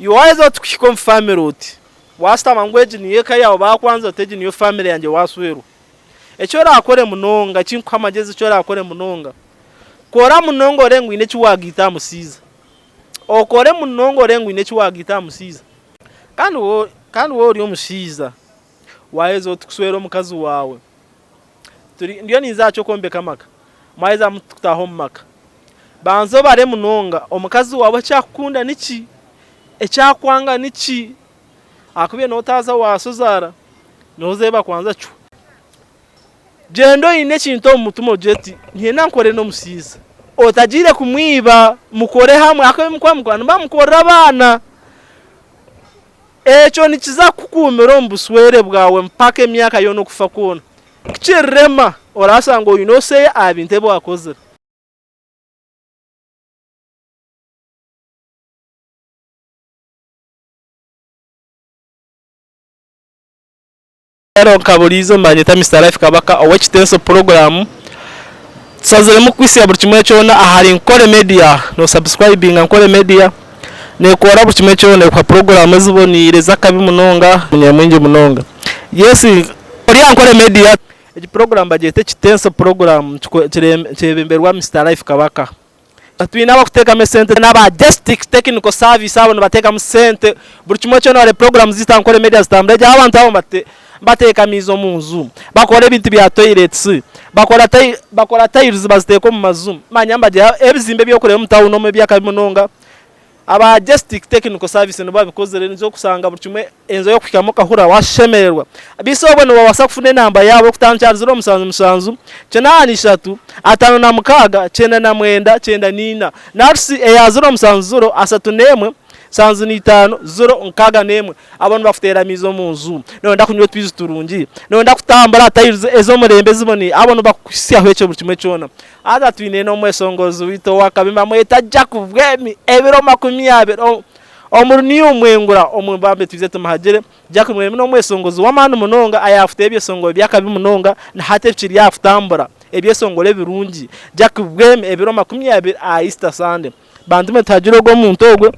Iwe waaheza oti kuhika omu famire oti, waashutama ngu egi niyo eka yaawe baakwanza oti egi niyo famire yangye waashwerwa. Eki oraakore munonga, eki nkuha amagezi eki oraakore munonga, kora munonga oreebe ngu haine eki waagaita aha mushaija. Okore munonga oreebe ngu haine eki waagaita aha mushaija. Kandi kandi waaba ori omushaija, waaheza oti kushwera omukazi waawe, turi ndiyo ninza aha ky'okwombeka amaka, mwaheza kutaaha omu maka, banza obare munonga omukazi waawe eki akukunda niki, eki akwanga niki, ahakuba iwe nootaaza waasozaara, nooza ei bakwanza cwa. Gyenda oine ekintu omu mutima ogire oti, Niinyenda nkore n'omushaija. Otagiire kumwiba, mukore hamwe ahakuba ebi murikuba nimukora nimuba nimukorera abaana. Ekyo nikiza kukukuumira omu bushwere bwawe mpaka emyaka yoona okufa kwona. Ku kirirema, oraashanga oine oseya aha bintu ebi waakozire. Reero nka buriijo nibanyeta Mister Life Kabaka ow'Ekitenso puroguraamu. Tushaziremu kukuhitsya buri kimwe kyona ahari Nkore Media. Noosubscribinga Nkore Media, neekora buri kimwe kyona, ekuha puroguraamu eziboneire ez'akabi munonga, nyamwingi munonga. Yes, ori aha Nkore Media. Egi puroguraamu bagyeta Ekitenso puroguraamu, kyebemberwa Mister Life Kabaka. Twine abakuteekamu esente n'aba District Technical Service abo nibateekamu sente buri kimwe kyona bareeba puroguraamu zaitu aha Nkore Media zitambura gye abantu abo nibateeka amaizi omu nju, bakora ebintu bya toilets, bakora bakora tiles baziteeka omu maju manya nibagira ebizimbe ebi orikureeba omu tawuni omu eby'akabi munonga Aba District Technical Service nibo babikozire, noija kushanga buri kimwe enju ey'okuhikamu okahurira washemererwa. Beitu obwo nibabaasa kufuna enamba yaabo erikutandikira ahari ziro mushanju mushanju, kinaana ishatu, 56, 99, 94 nari eya ziro mushanju ziro, 31, 75, ziro 61. Abo nibakuteera amaizi omu nju, nooyenda kunywa otwizi turungi, nooyenda kutambura aha tiles ez'omurembe eziboneire, abo nibakuhitsyaho ekyo buri kimwe kyona. Haza twine n'omweshongozi waitu ow'akabi nibamweta Jack Bwemi, ebiro 20 omuri New Mwengura omu Mbambe twije tumuhagire. Jack Bwemi n'omweshongozi w'amaani munonga ayaakuteera ebyeshongoro by'akabi munonga na hati ebikiri aha kutambura, ebyeshongoro ebirungi. Jack Bwemi ebiro 20 aha Easter Sunday. Bantu mwe tuhagire ogwo omuntu ogwe.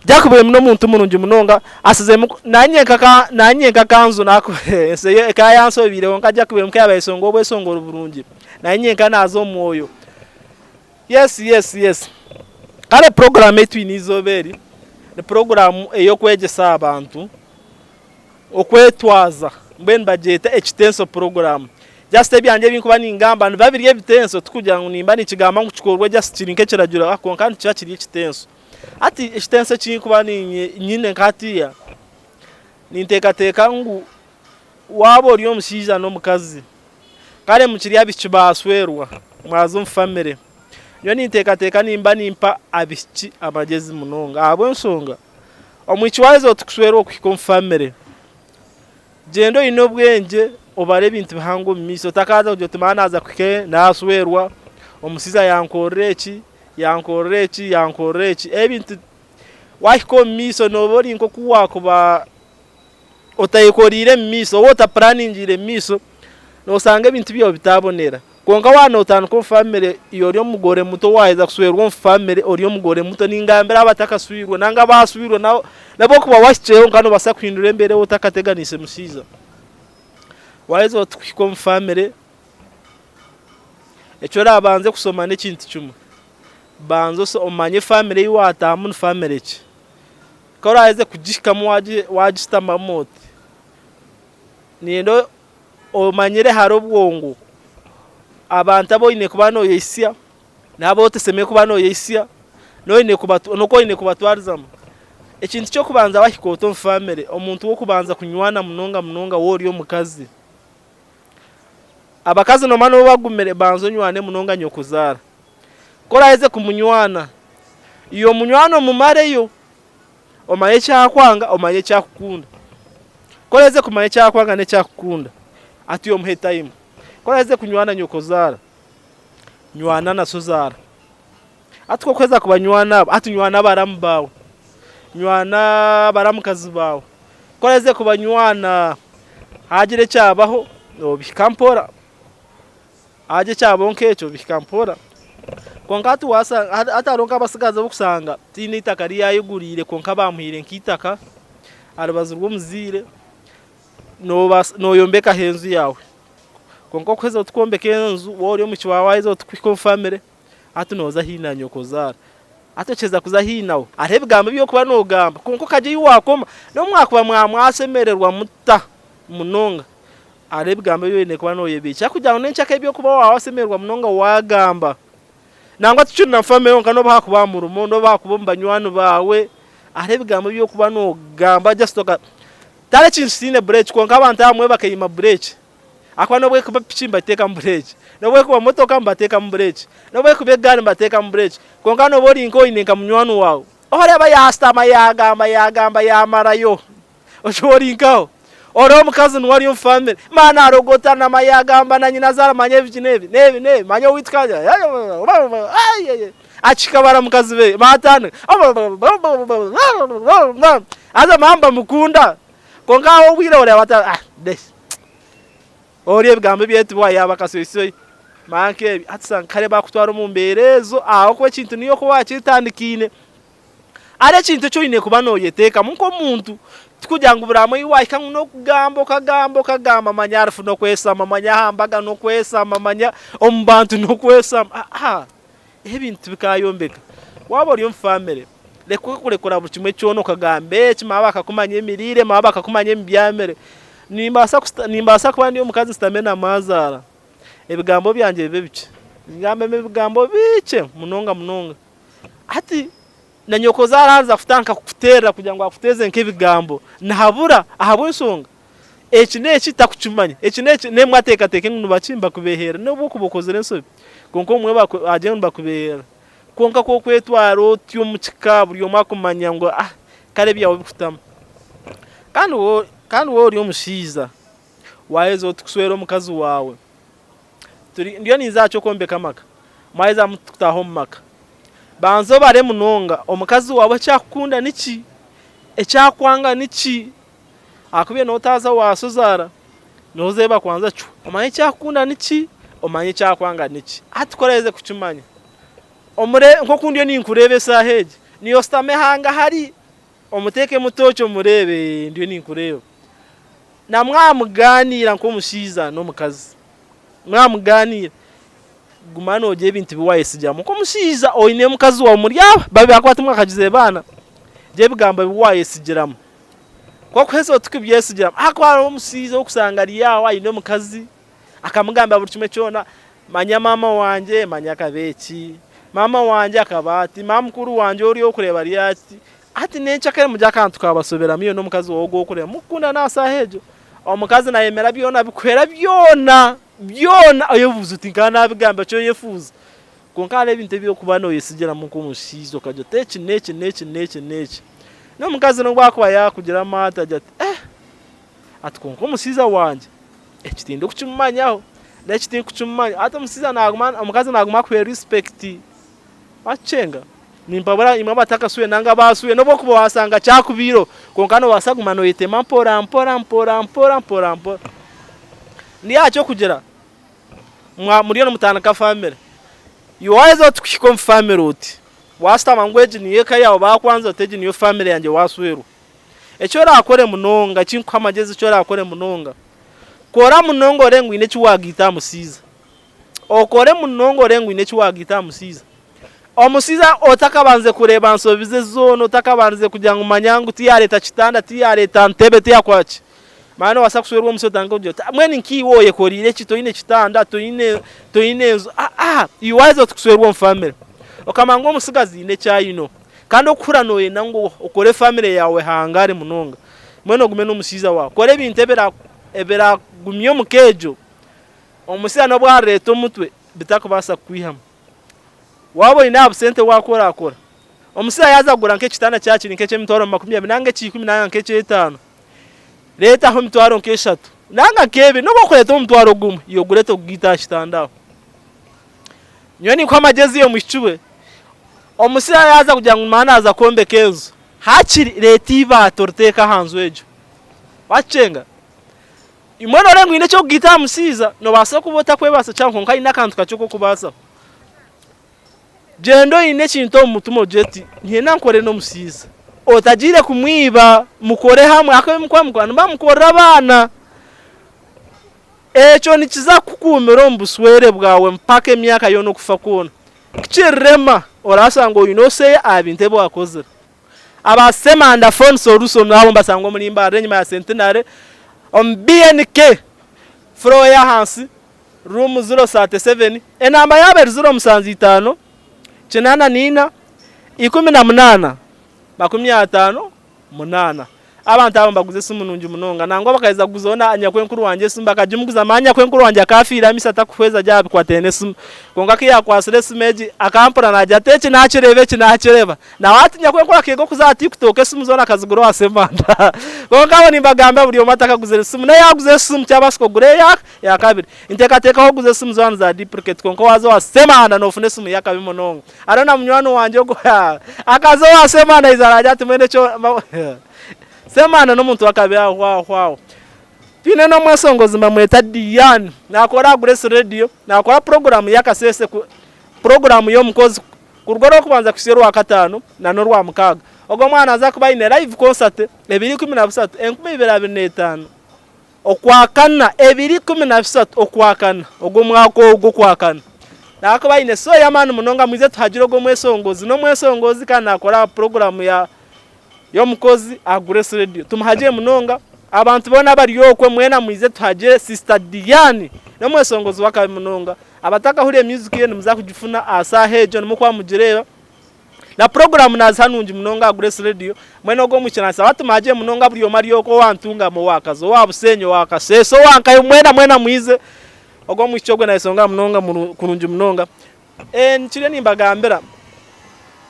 Jack Bwemi n'omuntu murungi munonga asizemu nanye nka nanye nka kanzu ensi ekaba yansobeire kwonka Jack Bwemi ku yabayeshongora obweshongoro burungi nanye nka naza omu mwoyo. Yes yes yes kare puroguramu ei twine eizooba eri ni puroguramu ey'okwegyesa abantu okwetwaza mbwenu nibagyeta ekitenso puroguramu. Just ebyangye ebi nkuba ningamba nibiba biri ebitenso tikugira ngu nimba ninkigamba ngu kikorwe just kiri nk'ekiragiro kwonka nikiba kiri ekitenso. Hati ekitenso eki nkuba nyine nka hatiiya, ninteekateeka ngu waaba ori omushaija n'omukazi, kare mukiri abaishiki baashwerwa mwaza omu famire, nyowe ninteekateeka nimba nimpa abaishiki amagyezi munonga ahabw'enshonga omwishiki waaheza oti kushwerwa okuhika omu famire, Gyenda oine obwengye obare ebintu bihango omu maisho otakaaza kugira oti mara naaza kuhika naashwerwa, omushaija yankorera eki, yankorera eki, yankorera eki. Ebintu waahika omu maisho nooba ori nk'oku waakuba otayekoreire omu maisho, waaba otapuraningiire omu maisho, nooshanga ebintu byawe bitaabonera. Kwonka waaba nootandika omu famire, iwe ori omugore muto waaheza kushwerwa omu famire ori omugore muto, ningambira abatakashwirwe nanga abaashwirwe nabo okuba wahikireho kwonka noobaasa kuhindura embeera ei otakateganiise mushaija. Waaheza oti kuhika omu famire, eki oraabanze kushoma n'ekintu kimwe, banza omanye famire ei waataahamu ni famire ki. Ku oraaheze kugihikamu waagishutamamu oti, niinyenda Omanyire hare obwongo abantu abu oine kuba noyehitsya n'abu otashemereire kuba noyehitsya n'oku oine kubatwarizamu. Ekintu ky'okubanza wahika ota omu famire, omuntu w'okubanza kunywana munonga munonga waaba ori omukazi. Abakazi noomanya nobu bagumire, banza onywane munonga nyokuzaara. Ku oraaheze kumunywana, iwe omunywane omumareyo. Omanye eki akwanga, omanye eki akukunda. Ku oraheze kumanya eki akwanga n'eki akukunda, hati omuhe time. Ku oraheze kunywana nyokozaara, nywana na sozaara. Hati ku orikuheza kubanywana abo, hati nywana abaramu baawe, nywana abaramukazi baawe. Ku oraheze kubanywana, haagira ekyabaho, noobihika mpora. Haagira ekyabaho nk'ekyo, obihika mpora. Kwonka hati waashanga hati hariho nk'abatsigazi abu orikushanga tihaine eitaka ri yaayeguriire kwonka baamuhaire nk'eitaka aha rubaju rw'omuzaire, noobaasa nooyombekaho enju yaawe. Kwonka okuheza oti kwombeka enju waaba ori omwishiki waawe waaheza oti kuhika omu famire, hati nooza haihi na nyokozaara. Hati okiheza kuza haihi nawe, hariho ebigambo ebi orikuba noogamba kwonka okagira ei waakoma, n'obu mwakuba mwamwashemererwa muta munonga, hariho ebigambo ebi oine kuba nooyebiikira kugira ngu nyenkya eby'okuba waashemererwa munonga waagamba. Nangwa tikiri na famire yonka n'obu haakuba aha murimo, n'obu haakuba omu banywani baawe, hariho ebigambo ebi orikuba noogamba just oka, tihariho ekintu kitaine bureeki kwonka abantu abamwe bakaima bureeki. Ahakuba n'obu erikuba piki nibateekamu bureeki, n'obu erikuba motoka nibateekamu bureeki, n'obu erikuba egaari nibateekamu bureeki. Kwonka nooba ori nk'oine nka munywani waawe, oreeba yaashutama yaagamba yaagamba yaamarayo, otyo ori nkaho. Oreeba omukazi niwe ari omu famire, manya naarogotana yaagamba na nyinazaara manya ebiki n'ebi n'ebi n'ebi, manya owaitu ka akihika baramukazi be baatandika haza mama nibamukunda kwonka aho obwire oreeba ati Ori ebigambo ebi etibwa yaaba kasoisoi manya nk'ebi hati osanga kare bakutwara omu mbeera ezo ahabw'okuba ekintu niiwe okuba waakyetandikiine. Hariho ekintu eki oine kuba nooyeteekamu nk'omuntu tikugira ngu buri hamwe ahu waahika ngu n'okugamba okagamba okagamba manya aha rufu n'okwesama manya aha mbaga n'okwesama manya omu bantu n'okwesama aa. Ebintu tibikaayombeka. Waaba ori omu famire, reka kurekura buri kimwe kyona okagamba eki, mama bakakumanya emiriire, mama bakakumanya emibyamire. Nimbaasa kusita nimbaasa kuba ndi omukazi nshutame na maazaara, ebigambo byangye bibe bikye, ngambemu ebigambo bikye munonga munonga. Hati na nyokozaara yaaza kutandika kukuteerera kugira ngu akuteeze nk'ebigambo, nihabura ahabw'enshonga Eki n'eki takukimanya, eki n'eki n'emwe ateekateeke ngu nibaki nibakubeeherera n'obu okuba okozire enshobi kwonka obumwe bagire ngu nibakubeeherera. Kwonka ku okwetwara otyo omu kika buri omwe akumanya ngu ah kare ebyawe bikutamu. Kandi kandi waaba ori omushaija waaheza oti kushwera omukazi waawe, turi ndiyo ninza aha ky'okwombeka amaka, mwaheza muti kutaaha omu maka, banza obare munonga omukazi waawe eki akukunda niki? Eki akwanga niki? Ahakuba iwe nootaaza waasozaara, nooza ei bakwanza cwa. Omanye eki akukunda niki, omanye eki akwanga niki. Hati ku oraheze kukimanya, omure nk'oku ndiyo ninkureeba eshaaha egi, niiwe oshutame hangahari, omuteekemu tooci omureebe, ndiyo ninkureeba. Na mwamugaaniira nk'omushaija n'omukazi, mwamugaaniira, guma noogira ebintu ebi waayetsigiramu nk'omushaija oine mukazi waawe muri aba babiri ahakuba timwakagizire baana, gira ebigambo ebi waayetsigiramu. Ku orikuheza oti kubyesigira, ahakuba hariho omushaija ou orikushanga ari aho aine omukazi, akamugambira buri kimwe kyona, manya maama wangye, manya akaba eki, maama wangye akaba ati, maamukuru wangye ori orikureeba ari ati, hati nyenkyakare mugire akantu kabasoberamu iwe n'omukazi waawe ogu orikureeba mukukundana aha shaaha egyo, omukazi nayemera byona abikuhwera byona, byona oyebuuza oti nkaba naabigamba ki oyefuuza. Kwonka hariho ebintu ebi orikuba nooyesigiramu nk'omushaija okagira oti eki n'eki n'eki n'eki n'eki. N'omukazi n'obu akuba yaakugira amaate agira ati eh ati kwonka omushaija wangye eki tindikukimumanyaho n'eki tindikukimumanya. Hati omushaija naaguma omukazi naaguma akuhe respect wakyenga. Nimpabura imwe abatakaswire nanga abaaswire n'obu orikuba waashanga kyakubaireho kwonka noobaasa kuguma nooyetema mpora mpora mpora mpora mpora mpora. Ndi aha ky'okugira. Muriyo nimutandika famire, iwe waaheza oti kuhika omu famire oti, waashutama ngu egi niyo eka yaawe baakwanza oti egi niyo famire yangye waashwerwa, eki oraakore munonga eki nkuha amagezi eki oraakore munonga, kora munonga oreebe ngu haine eki waagaita aha mushaija, okore munonga oreebe ngu haine eki waagaita aha mushaija. Omushaija otakabanze kureeba nshobi ze zoona, otakabanze kugira ngu manya ngu tiyareeta kitanda, tiyareeta ntebe, tiyakora ki, manya noobaasa kushwerwa omushaija otandike kugira oti mbwenu nk'iwe oyekoreire ki toine kitanda, toine toine nju, aa iwe waaheza oti kushwerwa omu famire, okamanya ngu omutsigazi haine eki aine kandi okukura nooyenda ngu okore famire yaawe ehangare munonga, mbwenu ogume n'omushaija waawe, kora ebintu ebiragumya omuka egyo, omushaija n'obu arireeta omutwe bitakubaasa kukwihamu. Waaba oine aha busente waakorakora, omushaija yaaza kugura nk'ekitanda kyaba kiri nk'eky'emitwaro 20 nanga eky'ikumi nanga nk'eky'etaano, reetaho emitwaro nk'eshatu nanga nk'ebiri n'obu orikureeta omutwaro gumwe, iwe gureete ogugaite aha kitanda aho. Nyowe ninkuha amagezi iwe mwishiki we, omushaija yaaza kugira ngu manya naaza kwombeka enju, haakiri reeta eibaati oriteeke aha nju egyo. Waakikyenga? Mbwenu oreeba ngu oine eky'okugaita aha mushaija, noobaasa kuba otakwebaasa kyangwa kwonka haine akantu kakye ak'okubaasaho. Gyenda oine ekintu omu mutima ogire oti, Niinyenda nkore n'omushaija. Otagiire kumwiba, mukore hamwe ahakuba ebi murikuba nimukora nimuba nimukorera abaana. Ekyo nikiza kukukuumira omu bushwere bwawe mpaka emyaka yoona okufa kwona. Ku kirirema, oraashanga oine oseya aha bintu ebi waakozire. Aba Ssemanda Phone Solution abo nibashangwa omuri Mbarara enyima ya Centenary omu BNK floor ey'ahansi room 037 enamba yaabo eri 075 84 18 58. Abantu abo nibaguza esimu nungi munonga. Nangwa bakaheza kuguzaho na nyakwenkuru wangye esimu bakagimuguza manya nyakwenkuru wangye akaba afiire amaisho atakuhweza gye aha bikwatiraine n'esimu. Kwonka ku yaakwatsire esimu egi akampura naagira ati eki naakireeba eki naakireeba. Nawe hati nyakwenkuru akeega okuza aha TikTok esimu zoona akazigura owa Ssemanda. Kwonka abo nimbagambira buri omwe atakaguzire simu n'ei yaaguza esimu kyabaasika ogure eya yakabiri. Nteekateeka waguza esimu zoona niza duplicate kwonka waaza owa Ssemanda noofuna esimu y'akabi munonga. Hariho na munywani wangye ogwo akaza owa Semana aija naagira ati mbwenu ekyo Semana n'omuntu w'akabi aho aho aho. Twine n'omweshongozi nibamweta Diane naakora aha Grace Radio naakora puroguraamu y'akasheeshe puroguraamu y'omukozi kuruga orwokubanza kuhitsya orwakataano n'orwamukaaga. Ogwo omwana naaza kuba aine live concert ebiro 13 2025. Okwakana, ebiri 13 Okwakana, ogwo omwaka ogwo Okwakana. Naakuba aine show y'amaani munonga mwije tuhagire ogwo omweshongozi. N'omweshongozi kandi naakora aha puroguraamu ya y'omukozi aha Grace Radio. Tumuhagire munonga. Abantu boona abari okwe mwena mwije tuhagire Sister Diane. N'omweshongozi w'akabi munonga. Abatakahuriire music ye nimuza kugifuna aha saaha egyo nimukuba mugireeba. Na puroguraamu naaziha nungi munonga aha Grace Radio, mbwenu ogwo omwishiki naashaba tumagye munonga buri omwe ari okwe owa Ntungamo, owa Kazo, owa Bushenyi, owa Kasese, owa Nkayi mwena mwena mwize. Ogwo omwishiki ogwo naayeshongora munonga kurungi munonga. Nikiriyo nimbagambira,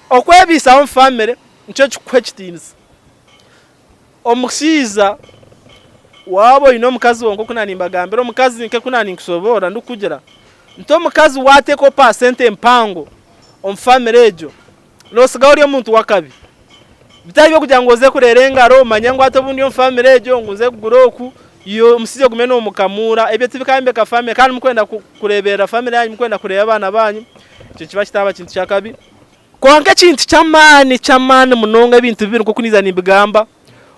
okwebaisaho omu famire nikyo kikuha ekitiinisa. Omushaija waaba oine omukazi waawe nk'oku naanimbagambira, omukazi nk'oku naaninkushoboorora ndikukugira nti omukazi waateekaho paasenti mpango omu famire egyo, nootsigaho ori omuntu w'akabi. Bitari by'okugira ngu oze kureera engaro omanye ngu hati obu ndi omu famire egyo ngu nze kugura oku, iwe omushaija ogume noomukamuura, ebyo tibikayombeka famire kandi murikwenda kureeberera famire yaanyu, murikwenda kureeba abaana baanyu, ekyo nikiba kitaaba kintu ky'akabi. Kwonka ekintu ky'amaani, ky'amaani munonga ebintu bibiri nk'oku niiza nimbigamba,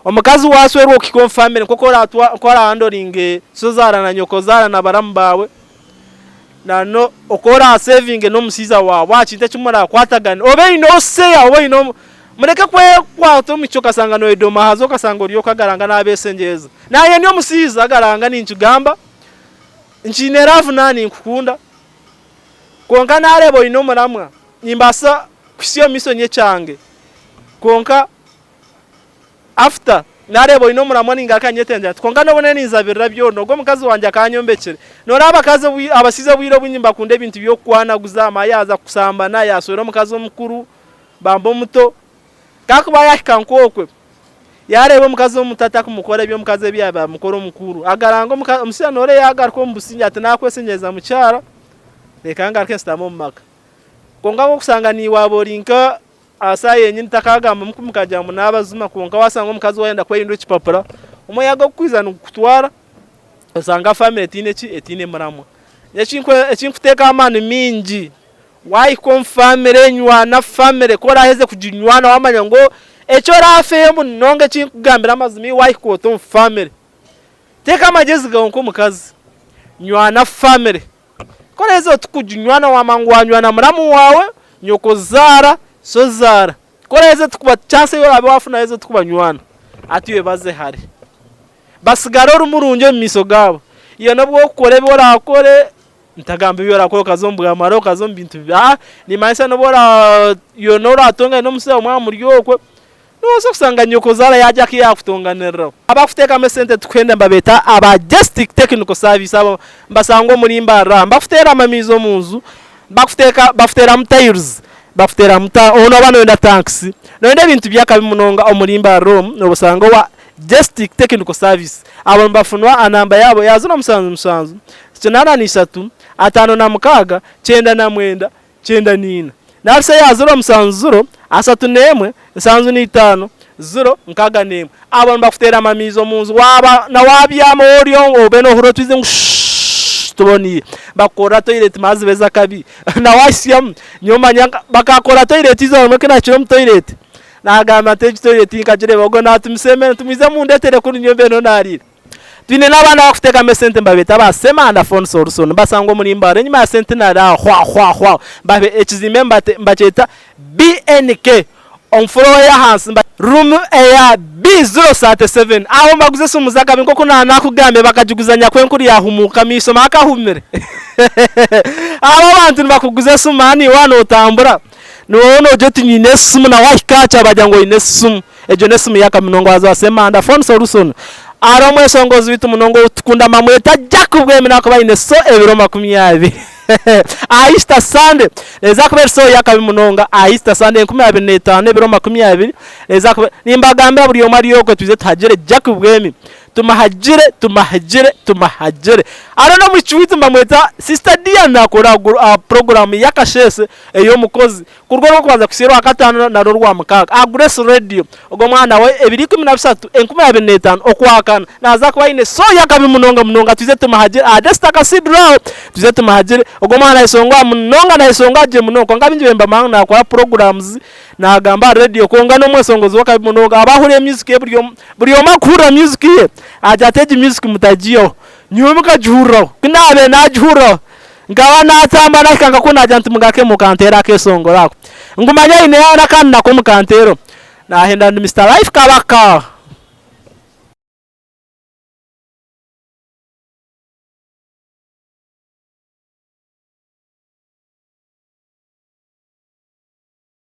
omukazi waashwerwa okuhika omu famire nk'oku oratwa oku orahandoringe shozaara na nyokozaara na baramu baawe, na n'oku oraasevinge n'omushaija waawe aha kintu eki murakwatagane, obe oine oseya obe oine omu mureke kwekwata omu kicweka okashanga nooyedoma haza okashanga ori okagaranga naabeeshengyereza. Naanye ndi omushaija garanga ninkigamba, nkiine love naaba ninkukunda, kwonka naareeba oine omuramwa. Nimbaasa kuhitsya omu maisho nyekyange kwonka after nareeba oine omuramwa ningaruka nyetengyera nti kwonka nobone ninzabirira byona ogwo omukazi wangye akanyombekire. Noreeba abakazi abashaija obwire obwingi nibakunda ebintu byokukwanaguza mara yaaza kushambana yashwera omukazi omukuru bambe omuto kakuba yahika nkokwe yareeba omukazi omuto atakumukora ebyomukazi ebi yabaire namukora omukuru agaranga omushaija noreeba yagaruka omu busingye ati nakwesengyereza mukyara reka ngaruke nshutame omu maka. Kwonka wakushanga naiwe waaba ori nka aha saaha yenyini takagambamu ku mukagira ngu nabazima kwonka washanga omukazi wayenda kwehindura ekipapura omuyaga ogukwija nigukutwara osanga family etiine ki etiine muramwa. Ekinkuteekaho amaani mingi wahika omu family nywana family ku oraheze kuginywana wamanya ngu eki orafeyo munonga ekinkugambira amazima iwe wahika oti omu family teeka amagyezi gaawe nk'omukazi nywana family. Ku oraheza oti kuginywana wamanya ngu wanywana muramu waawe, nyokozaara, shozaara. Ku oraheza oti kuba chance ei oraabe waafuna waheza oti kubanywana, hati iwe baze hare. Batsigare ori murungi omu maisho gaabo. Iwe nobu orikukora ebi oraakore, ntagamba ebi oraakore okaza omu bwamara okaza omu bintu bibi, aa nimanyisa nobu ora iwe nobu oratongane n'omushaija mwaba muri okwe, Noobaasa kushanga nyokozaara yaagye aku yaakutonganiriraho. Abarikuteekamu esente tukuhenda nibabeeta aba Gestic Technical Service abo nibashangwa omuri Mbarara. Nibakuteeramu amaizi omu nju, bakuteeka bakuteeramu tiles, bakuteeramu ta nooba nooyenda tanks, nooyenda ebintu by'akabi munonga omuri Mbarara omu noobashanga owa Gestic Technical Service. Abo nibafunwa aha namba yaabo ya ziro mushanju mushanju, 83, 56, 99. 94. Nari eya 070, 31, 75, 0, 61. Abo nibakuteeramu amaizi omu nju waaba na waabyama ori obe noohurira otwizi ngu shuuh. Tuboniire. Bakukorera toilet mara ziba ez'akabi. Na waahitsyamu, nyowe manya bakakora toilet eizooba rimwe ku naahikire omu toilet, naagamba nti egi toilet nkagireeba obwo naatumisa emere nti mwije mundeetere kunu nyowe mbe niho naariira. Twine n'abandi abarikuteekamu esente nibabeeta ba Ssemanda Phone Solution nibashangwa omuri Mbale enyima ya Centenary aho hwa hwa hwa babe ekizimbe nibakyeta BNK omu floor ey'ahansi room eya B037 aho nibaguza esimu z'akabi nk'oku naanakugambire bakagiguza nyakwenkuru yaahumuuka amaisho maakahumire abo abantu nibakuguza esimu mani iwe waaba nootambura niiwe noogira oti nyine esimu na waahika aha kyaro bagira ngu oine esimu. Egyo n'esimu y'akabi munonga waaza Ssemanda Phone Solution. Ari omweshongozi waitu munonga ou tukunda mbamweta Jack Bwemi nakuba aine so ebiro 20 aha Easter Sunday. Neeza kuba eri so y'akabi munonga aha Easter Sunday 2025 ebiro 20 neeza kuba nimbagambira buri omwe ari okwe twije tuhagire Jack Bwemi tumahagire tumahagire tumahagire. Hariho n'omwishiki waitu mbamweta Sister Diane naakora aha puroguraamu y'akasheeshe ey'omukozi. Kuruga orw'okubanza kuhitsya orwakataano nari orwamukaaga aha Grace Radio, ogwo mwana we ebiro 13, 2005 Okwakana, naaza kuba aine soo y'akabi munonga munonga twije tumuhagire aha Desta Cathedral aho twije tumuhagire. Ogwo mwana nayeshongora munonga nayeshongora gye munonga kwonka abaingi nibamanya ngu naakora programs naagamba aha radio kwonka n'omweshongozi w'akabi munonga. Abaahurira music ye buri omwe buri omwe arikuhurira music ye agira ati egi music mutagiihaho nyowe mukagihuriraho ku naabaire naagihuriraho Nkaba naatamba nahika nka ku naagira nti mugake mukanteera akeeshongoro ako. Ngu manya aine n'akandi nako mukanteera. Naahenda ndi Mister Life Kabaka.